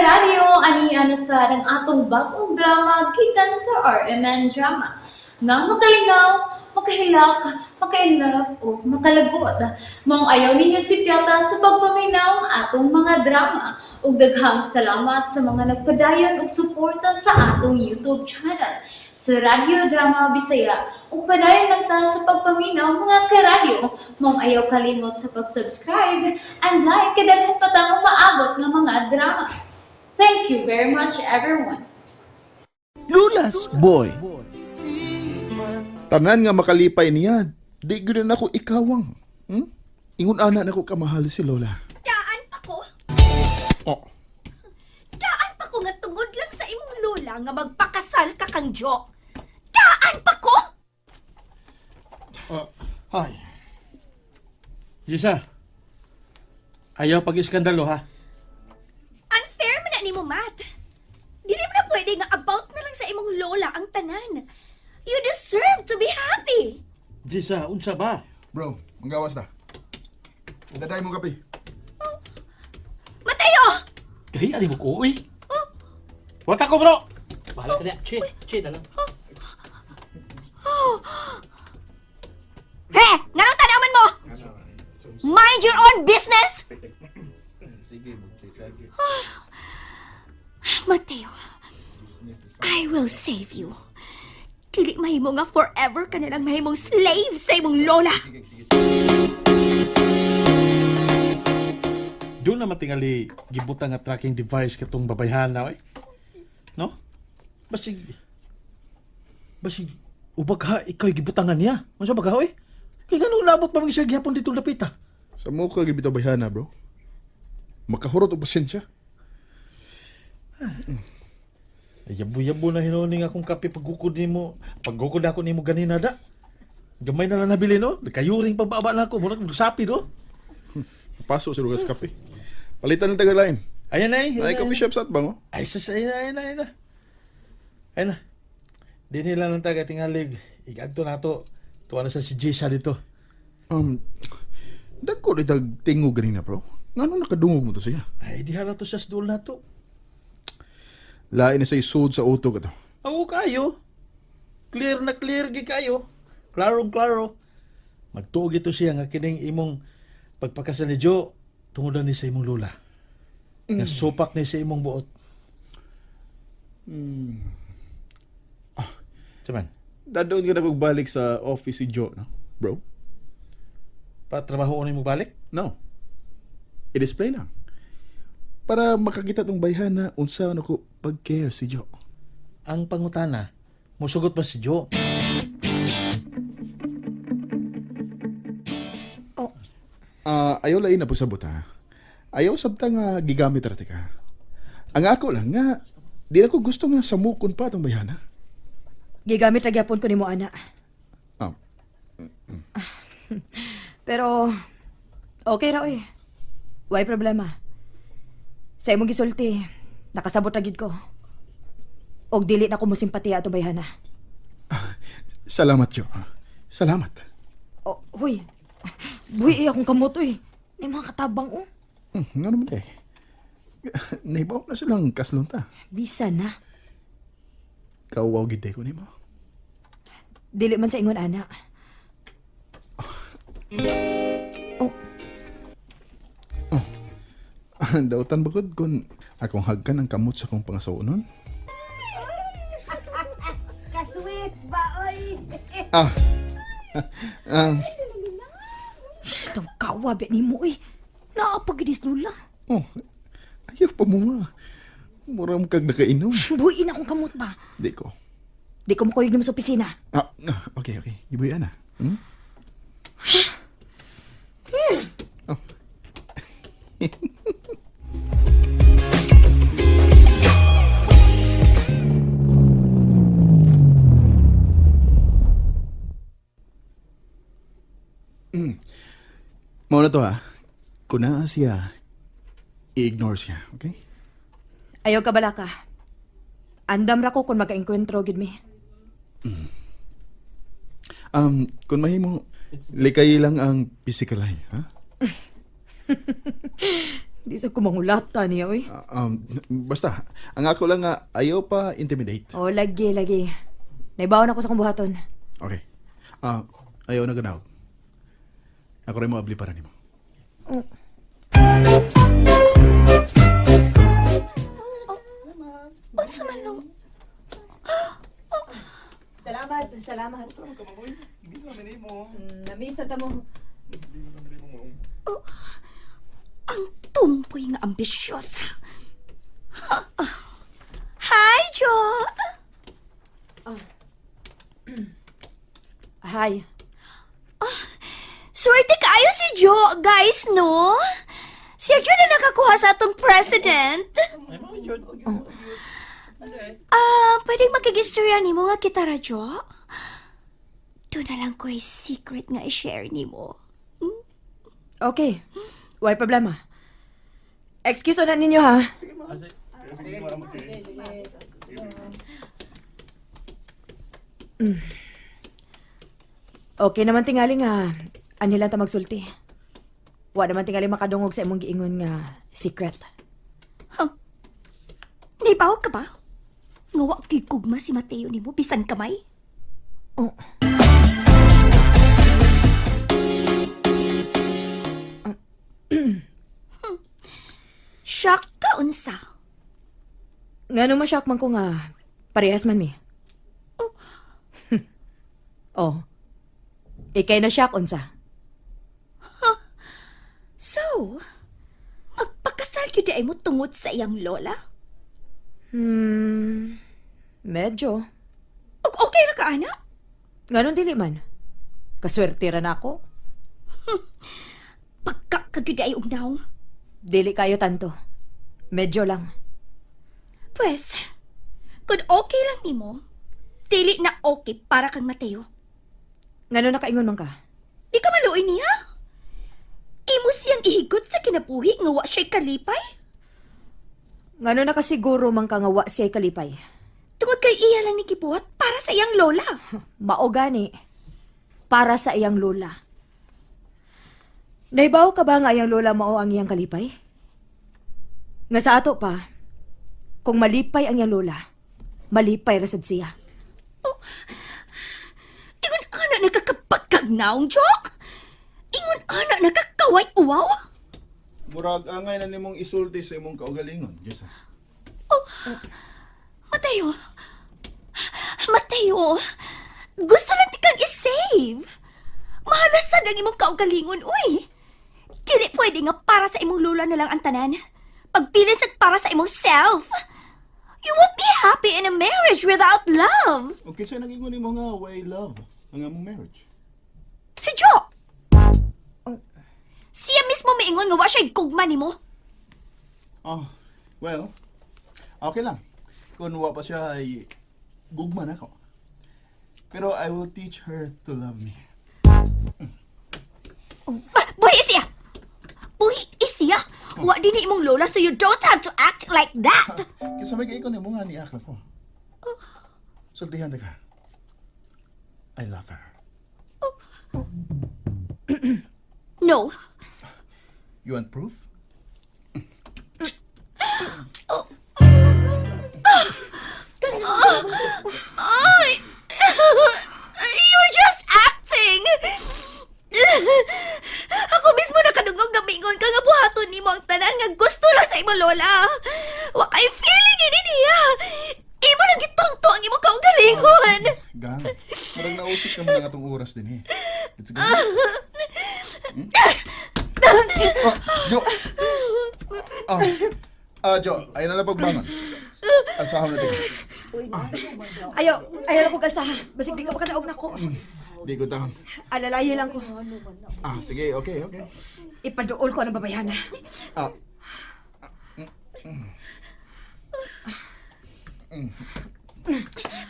Karadyo, ani na sad ang atong bagong drama gikan sa RMN Drama. Nga makalingaw, makahilak, maka-inlove o makalagot. Maong ayaw ninyo sipyata sa pagpaminaw ang atong mga drama. Ug daghang salamat sa mga nagpadayon og suporta sa atong YouTube channel sa Radyo Drama Bisaya. Ug padayon lang ta sa pagpaminaw, mga karadyo. Maong ayaw kalimot sa pag-subscribe and like kay daghan pa tang umaabot nga mga drama. Thank you very much, everyone. Lulas Boy. Tanan nga makalipay niya, di gyud na ako ikawang. Ingon ana nako kamahal si Lola. Daan pa ko. Oh. Daan pa ko nga tungod lang sa imong lola nga magpakasal ka kang Jo. Daan pa ko! Ay, Jisa, ayaw pag-iskandalo ha. Unfair man na nimo, Matt. Dili mo na pwede nga about na lang sa imong lola ang tanan. You deserve to be happy. Jisa, unsa ba? Bro, manggawas na. Daday mo kape. Mateo! Kahi ani mo ko, uy. Wata ko, bro. Bahala ka niya. Che, che na lang. He! Ngano tanaman mo? Mind your own business! Mateo, I will save you. Dili mahimo nga forever ka na lang mahimong slave sa imong lola. Doon na matingali gibutang nga tracking device katong babayhana, oy. No? Basig basig ubag ha ikaw gibutangan niya. Unsa ba ka, oy? Kay ganung labot pa man siya gihapon dito dapita. Sa mo ka gibitaw bayhana, bro. Makahurot og pasensya. Ay, Yabo-yabo na hinuning akong kape paggukod nimo. Paggukod ako nimo ganina da. Gamay na lang nabili no. Kayuring pagbaba na ako. Murag sapi do. Paso sa lugas kape. Palitan ng tagalain. Ayan ay. Ay, coffee shop sa atbang, oh. Ay sus, ayun na, ayun na, ayun na. Ayun na. Di nila lang taga tingalig. Igadto na to. Tuwa na sa si Jisa dito. Dagko rin tag tingog ganina, bro. Ngano nakadungog mo to siya? Ay, di hala to siya sa duol na to. Lain na sa isud sa utok ato. Ako kayo. Clear na clear gi kayo. Klarong klaro. Magtuog ito siya nga kining imong pagpakasal ni Joe tungod na ni sa imong lula. Nga supak ni sa imong buot. Ah, Saman, Dadoon ka na kog balik sa office si Joe, no? Bro? patrabaho ni mo balik? No. I-display lang. Para makakita tong bayhana unsa na ko pag-care si Joe. Ang pangutana, musugot ba si Joe? Oh, Ah, ayaw lain na pagsabot ha. Ayaw sabta nga gigamit ra ka. Ang ako lang nga di na ko gusto nga samukon pa tong bayhana. Gigamit ra gyapon ko nimo ana. Ah, Pero okay ra oy. Way problema. Sa imong gisulti, nakasabot ra gid ko. Og dili na ko mosimpatiya ato bayhana. Salamat, Joe. Ah, salamat. Oh, huy. Buhi akong kamot oy. May mga katabang oh. Nga naman eh. Naibaw na silang kaslon ta. Bisa na. Kauwaw gid ko nimo. Dili man sa ingon ana. Oh, Dautan bagod kung akong hagkan ang kamot sa akong pangasawa nun. Kasweet ba, oy? Ah. Ah, Lang kawa ba nimo oy. Naapagidis nula. Oh, ayaw pa mo nga. Mura mo kag nakainom. Buhi na akong kamot ba. Di ko. Di ko makuyog nimo sa opisina. Ah, ah, okay, okay. Ibuyan na. Hmm? Oh. Mao na to ha. Kung naa siya, i-ignore siya, okay? Ayaw ka bala ka. Andam ra ko kung magka-enkwentro gid mi. Kung mahimo, likay lang ang physical eye, ha? Di sa kumangulata niya, oy. Basta, ang ako lang nga, ayaw pa intimidate. Oh, lagi, lagi. Naibaon ako sa kong buhaton. Okay. Ayaw na ganaw. Ako rin mo abli para nimo. Oh. Unsa man nung... Salamat, salamat. Namisa ta mo. Oh, ang tumpoy nga ambisyosa. Ha, ah. Hi, Jo! Hi. Swerte kaayo si Jo, guys, no? Siya yun na nakakuha sa atong president. Pwedeng makigistorya nimo nga kita ra, Jo? Doon na lang ko'y secret nga i-share nimo. Okay. Why problema? Excuse na ninyo ha. Okay naman tingali nga anhila ta magsulti. Wa naman tingali makadungog sa imong giingon nga secret. Huh. Naibaw ka ba? Nga wa kay gugma si Mateo nimo bisan kamay? Oh. Shock ka unsa. Ngano ma-shock man ko nga parehas man mi. Oh. Oh. Ikay na shock unsa. So, magpakasal gyud ay mo tungod sa iyang lola? Medyo. Og okay ra ka ana? Nganon dili man. Kaswerte ra na ako. Pagka ka gyud ay og nawong. Dili kayo tanto. Medyo lang. Pwes, kung okay lang nimo, dili na okay para kang Mateo. Ngano nakaingon man ka? Di ka maluoy niya? Imo siyang ihigot sa kinabuhi nga wa siya'y kalipay? Ngano nakasiguro man ka nga wa siya'y kalipay? Tungod kay iya lang ni gibuhat para sa iyang lola. Mao gani. Para sa iyang lola. Naibaw ka ba nga iyang lola mao ang iyang kalipay? Nga sa ato pa, kung malipay ang iyang lola, malipay ra sad siya. Ingon ana nagkakapagkag naong joke? Ingon ana nagkakaway uwaw? Murag angay na nimong isulti sa imong kaugalingon, Jessa. Oh, Mateo. Mateo, gusto lang ti kang i-save. Mahalasad ang imong kaugalingon, uy. Dili pwede nga para sa imong lola na lang ang tanan. Pagpili sad para sa imong self. You won't be happy in a marriage without love. Okay, sa nagingon nimo nga way love ang among marriage. Si Joe. Siya mismo miingon nga wa siya'y gugma nimo. Oh, well, okay lang. Kung wa pa siya ay gugma na ako. Pero I will teach her to love me. Ah, buhi siya. Buhi siya. Wa din ni imong lola so you don't have to act like that. Kaysa may kaikon nimo nga ni akla ko. Sultihan na ka. I love her. No. You want proof? Ay! You're just acting! Ako mismo nakadungog nga miingon ka nga buhaton nimo ang tanan nga gusto lang sa imong lola. Wa kay feeling ini niya. Imo lang gitunto ang imong kaugalingon. Gang, parang nausik ka mo ng atong oras din eh. Let's go. Oh, Jo! Oh. Jo, ayun na lang pagbangon. Alsahon na tingin. Ayaw, ayaw lang ko kalsaha. Basig di ka makadaog nako. Di ko down. Alalayi lang ko. Sige, okay, okay. Ipaduol ko ang babayhana. Ah,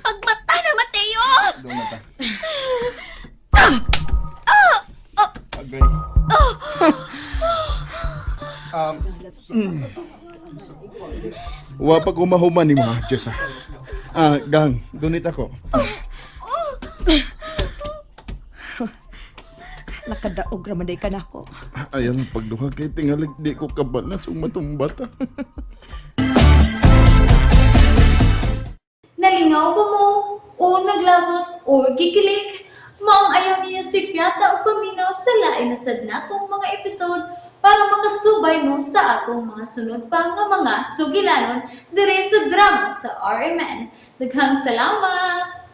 Pagmata na, Mateo! Doon na ta. Okay. Wa pa kumahuman ni mga Jessa. Gang, gunit ako. Nakadaog ra man day ka nako. Ayan, pagduha kay tingalig di ko kabalas ug matumba ta. Nalingaw ba mo? O naglagot o gikilig? Maong ayaw niyo si Piata o paminaw sa lain na sad natong mga episode para makasubay mo sa atong mga sunod pa nga mga sugilanon dire sa drama sa RMN. Daghang salamat!